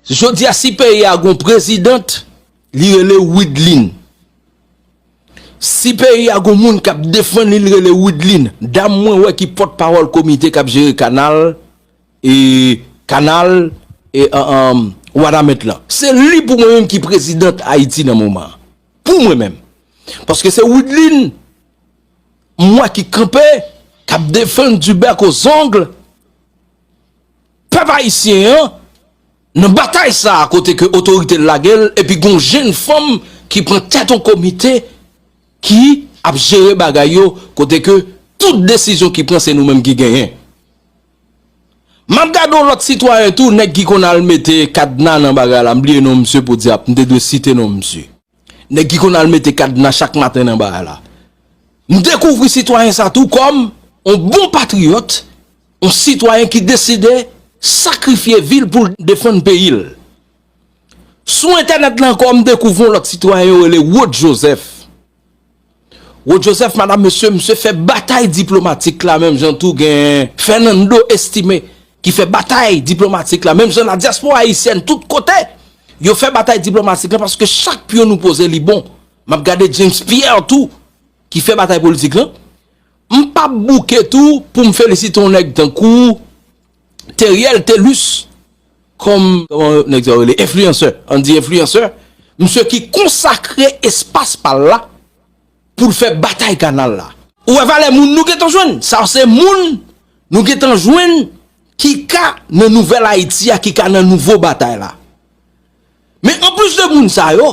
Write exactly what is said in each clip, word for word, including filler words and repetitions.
Jodi a, si peyi a gon prezidan, li rele Widlin. Si peyi a gon moun k ap defann li, li rele Widlin. Dam mwen wè ki pòtpawòl komite k ap jere kanal, e, kanal, e, an, an, Wanament lan. Se li pou mwen menm ki prezidan Ayiti nan moman an. Pou mwen menm. Paske se Widlin, m wè ki kanpe, k ap defann du bec aux ongles pèp ayisyen an nan batay sa a kote ke otorite l lage l, epi gon jenn fanm ki pran tèt yon komite ki ap jere bagay yo, kote ke tout desizyon ki pran se nou menm ki genyen. M ap gade yon lòt sitwayen tou, nèg ki konn al mete kadna nan bagay la, m bliye non misye podyab, m te dwe site non misye. Nèg ki konn al mete kadna chak maten nan bagay la. M dekouvri sitwayen sa tou kòm yon bon patriyòt, yon sitwayen ki deside sakrifye vi l pou l defann peyi l. Sou entènèt la ankò, m dekouvri yon lòt sitwayen yo rele Rod Joseph. Rod Joseph, madam, mesye, misye fè batay diplomatik la, menm jan tou gen Fernando Estimé, ki fè batay diplomatik la, menm jan ladyaspora ayisyèn tout kote, yo fè batay diplomatik la, paske chak pyon nou poze li bon. M ap gade James Pierre tou, ki fè batay politik la. M p ap bouke tou pou m felisite yon nèg tankou Teriel Telus, kòm, kòman nèg sa yo rele, enfliyansè, ann di enfliyansè, misye ki konsakre espas pa l la pou l fè batay kanal la. Ou wè valè moun nou gentan jwenn? Sa se moun nou gentan jwenn ki ka nan nouvèl Ayiti a, ki ka nan nouvo batay la. Men anplis de moun sa yo,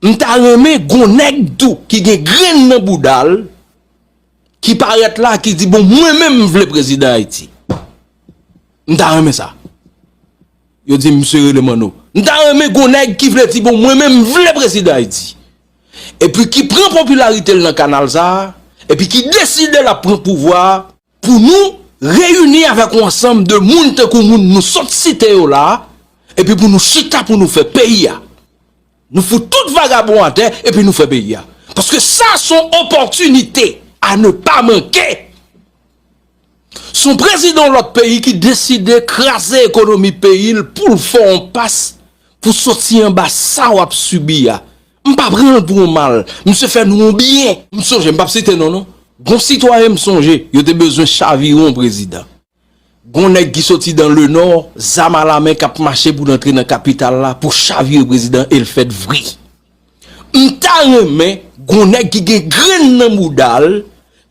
m ta renmen gon nèg tou ki gen grenn nan bouda l, ki parèt la, ki di, "Bon, mwen menm m vle prezidan Ayiti." M ta renmen sa. Yo di misye rele Manno. M ta renmen gon nèg ki vle di, "Bon, mwen menm m vle prezidan Ayiti." Epi ki pran popilarite l nan kanal sa a, epi ki deside l ap pran pouvwa a, pou nou reyini avèk yon ansanm de moun tankou moun nou sot site yo la a, epi pou nou chita pou nou fè peyi a. Nou fout tout vagabon atè, epi nou fè peyi a. Paske sa se yon opòtinite à ne pas manquer. Se yon prezidan yon lòt peyi ki deside kraze ekonomi peyi l pou l fè yon pas pou soti anba sa w ap sibi a. M pa pran l pou yon mal. Misye fè nou yon byen. M sonje, m p ap site non, non. Gon sitwayen m sonje, yo te bezwen chavire yon prezidan. Gon nèg ki soti dan lenò, zam alamen k ap mache pou l antre nan kapital la, pou chavire prezidan e l fèt vre. M ta renmen gon nèg ki gen grenn nan bouda l,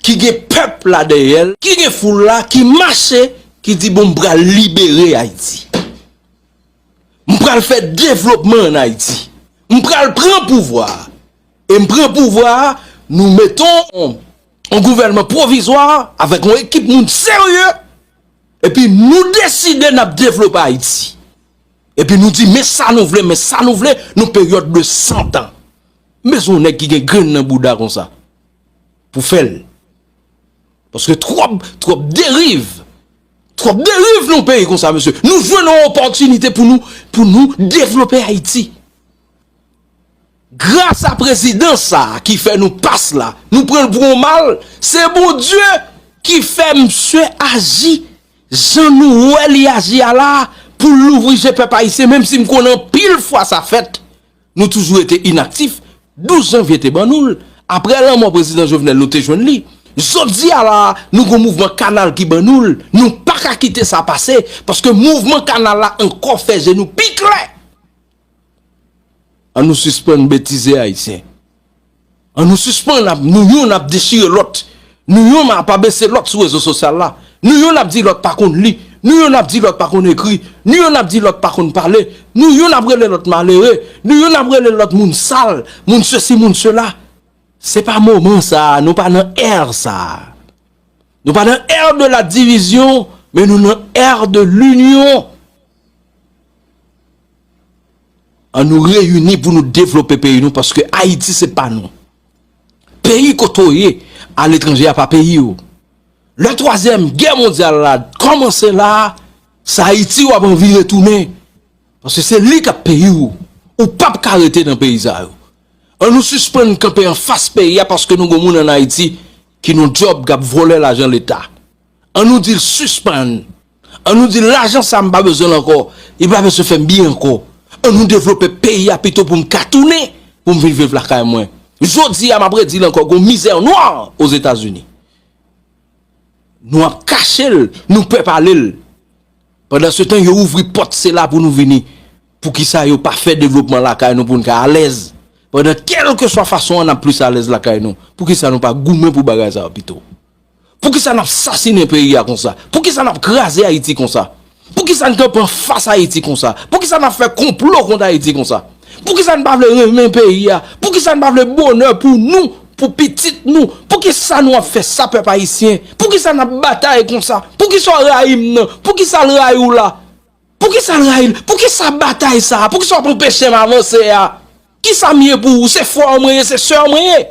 ki gen pèp la dèyè l, ki gen foul la, ki mache, ki di, "Bon, m pral libere Ayiti. M pral fè devlopman ann Ayiti. M pral pran pouvwa a. E m pran pouvwa a, nou mete yon, yon gouvènman pwovizwa avèk yon ekip moun serye, epi nou deside n ap devlope Ayiti." Epi nou di, "Men sa nou vle, men sa nou vle, nou peryòd de san tan." M bezwen yon nèg ki gen grenn nan bouda konsa pou fè l. Paske twòp, twòp deriv. Twòp deriv nan yon peyi konsa, mesye. Nou jwenn yon opòtinite pou nou, pou nou devlope Ayiti. Gras a prezidan sa a ki fè nou pas la, nou pran l pou yon mal, se Bondye ki fè misye aji jan nou wè li aji a la a, pou l louvri je pèp ayisyen, menm si m konnen anpil fwa sa fèt, nou toujou rete inaktif. Douz janvye te ban nou l. Apre lanmò prezidan Jovenel, nou te jwenn li. Jodi a la a, nou gon mouvman kanal ki ban nou l. Nou pa ka kite sa pase, paske mouvman kanal la ankò fè je nou pi klè. Ann nou sispann betize Ayisyen. Ann nou sispann ap, nou youn ap dechire lòt. Nou youn ap abese lòt sou rezo sosyal la. Nou youn ap di lòt pa konn li. Nou youn ap di lòt pa konn ekri. Nou youn ap di lòt pa konn pale. Nou youn ap rele lòt malere. Nou youn ap rele lòt moun sal, moun sesi, moun sela. Se pa moman sa a, nou pa nan è sa a. Nou pa nan ère de la division, men nou nan ère de l'union. Ann nou reyini pou nou devlope peyi nou, paske Ayiti se pa nou. Peyi kote w ye aletranje a pa peyi w. Lè twazyèm gè mondyal la kòmanse la a, se Ayiti w ap anvi retounen. Paske se li k ap peyi w. Ou p ap ka rete nan peyi sa yo. Ann nou sispann kanpe anfas peyi a paske nou gon moun ann Ayiti ki nan djòb k ap vòlè lajan Leta. Ann nou di l sispann. An nou di, lajan sa m pa bezwen l ankò, li pa bezwen fè m byen ankò. An nou devlope peyi a pito pou m ka tounen, pou m vin viv lakay mwen. Jodi a, m ap redi l ankò, gon mizè nwa Ozetazini. Nou ap kache l, nou pè pale l. Pandan se tan, yo ouvri pòt sila pou nou vini. Poukisa yo pa fè devlopman lakay nou pou n ka alèz? Pandan kèlkeswa fason an, n ap plis alèz lakay nou. Poukisa nou pa goumen pou bagay sa yo pito? Poukisa n ap sasinen peyi a konsa? Poukisa n ap kraze Ayiti konsa? Poukisa n kanpe anfas Ayiti konsa? Poukisa n ap fè konplo kont Ayiti konsa? Poukisa n pa vle renmen peyi a? Poukisa n pa vle bonè pou nou, pou pitit nou? Poukisa nou ap fè sa, pèp ayisyen? Poukisa n ap batay konsa? Poukisa w rayi m nan? Poukisa l rayi w la? Poukisa l rayi l? Poukisa batay sa a? Poukisa w ap anpeche m avanse a? Kisa m ye pou ou? Se frè w mwen ye, se sè w mwen ye.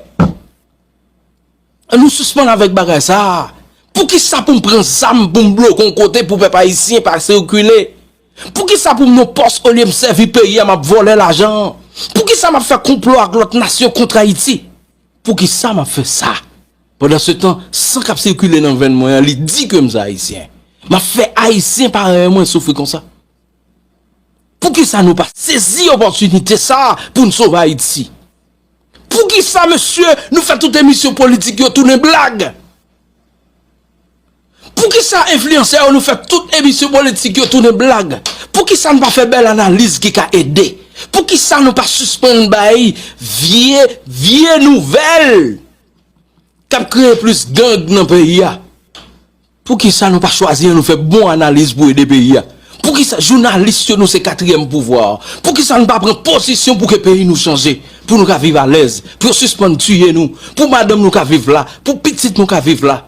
An nou sispann avèk bagay sa a. Poukisa pou m pran zam pou m bloke yon kote pou pèp ayisyen pa sikile? Poukisa pou m nan pòs olye m sèvi peyi a, m ap vòlè lajan an? Poukisa m ap fè konplo ak lòt nasyon kont Ayiti? Poukisa m ap fè sa? Pandan se tan, san k ap sikile nan venn mwen an, li di ke m se ayisyen. M ap fè ayisyen parèy mwen soufri konsa. Poukisa nou pa sezi opòtinite sa a pou n sove Ayiti? Poukisa, mesye, nou fè tout emisyon politik yo tounen blag? Poukisa enfliyansè yo, nou fè tout emisyon politik yo tounen blag? Poukisa nou pa fè bèl analiz ki ka ede? Poukisa nou pa sispann bay vye, vye nouvèl k ap kreye plis gang nan peyi a? Poukisa nou pa chwazi an nou fè bon analiz pou ede peyi a? Poukisa jounalis yo nou se katriyèm pouvwa a? Poukisa nou pa pran pozisyon pou ke peyi nou chanje? Pou nou ka viv alèz, pou yo sispann tiye nou, pou madanm nou ka viv la, pou pitit nou ka viv la.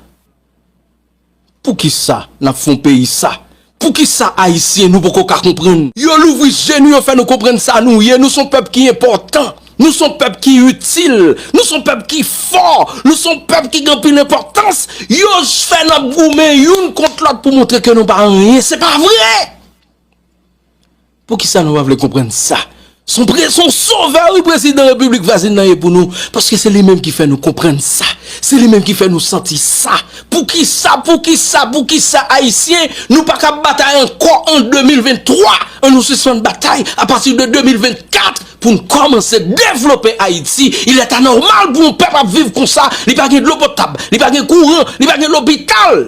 Poukisa n ap fè yon peyi sa? Poukisa ayisyen nou poko ka konprann? Yo louvri je nou, yo fè nou konprann sa nou ye. Nou se yon pèp ki enpòtan. Nou se yon pèp ki itil. Nou se yon pèp ki fò. Nou se yon pèp ki gen anpil enpòtans. Yo fè n ap goumen youn kont lòt pou montre ke nou pa anyen. Se pa vre! Poukisa nou pa vle konprann sa? Se yon pre-, se yon sovè, wi, prezidan repiblik vwazin nan ye pou nou. Paske se li menm ki fè nou konprann sa. Se li menm ki fè nou santi sa. Poukisa, poukisa, poukisa ayisyen, nou pa ka batay ankò an de mil venntwa? An nou sispann batay apati de de mil vennkat pou n kòmanse devlope Ayiti. Il est anormal pou yon pèp ap viv konsa. Li pa gen dlo potab, li pa gen kouran, li pa gen lopital.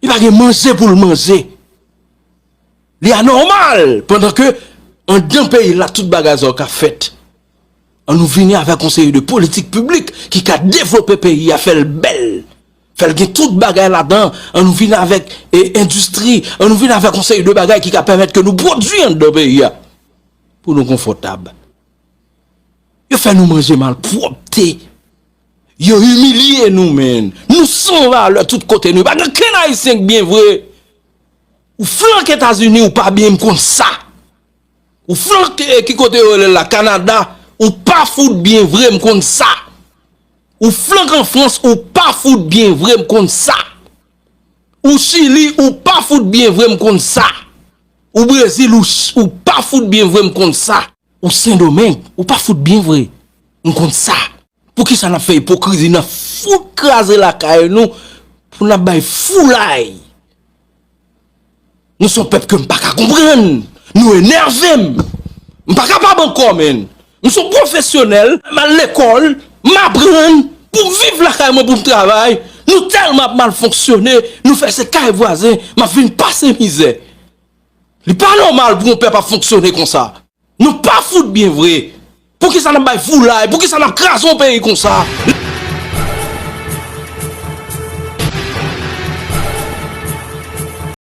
Li pa gen manje pou l manje. Li anòmal, pandan ke anndan peyi la, tout bagay sa yo ka fèt. An nou vini avèk yon seri de politik piblik ki ka devlope peyi a, fè l bèl, fè l gen tout bagay ladan. An nou vini avèk, e, endistri, an nou vini avèk yon seri de bagay ki ka pèmèt ke nou pwodui anndan peyi a pou nou konfòtab. Yo fè nou manje malpwòpte. Yo imilye nou, menn. Nou san valè tout kote nou. Pa gen kenn Ayisyen k byen vre. Ou flanke Etazini, ou pa byen, m konn sa. Ou flanke, ki kote yo rele la, Kanada, ou pa fout byen vre, m konn sa. Ou flanke an Frans, ou pa fout byen vre, m konn sa. Ou Chili, ou pa fout byen vre, m konn sa. Ou Brezil, ou, ou pa fout byen vre, m konn sa. Ou Sendomeng, ou pa fout byen vre. M konn sa. Poukisa n ap fè ipokrizi, n ap fout kraze lakay nou pou n ap bay foulay? Nou se yon pèp ke m pa ka konprann. Nou enève m. M pa kapab ankò, menn. M se yon pwofesyonèl, m al lekòl, m aprann pou m viv lakay mwen, pou m travay. Nou tèlman ap mal fonksyone, nou fè se kay vwazen, m ap vin pase mizè. Li pa nòmal pou yon pèp ap fonksyone konsa. Nou pa fout byen vre. Poukisa n ap bay foulay? Poukisa n ap kraze yon peyi konsa?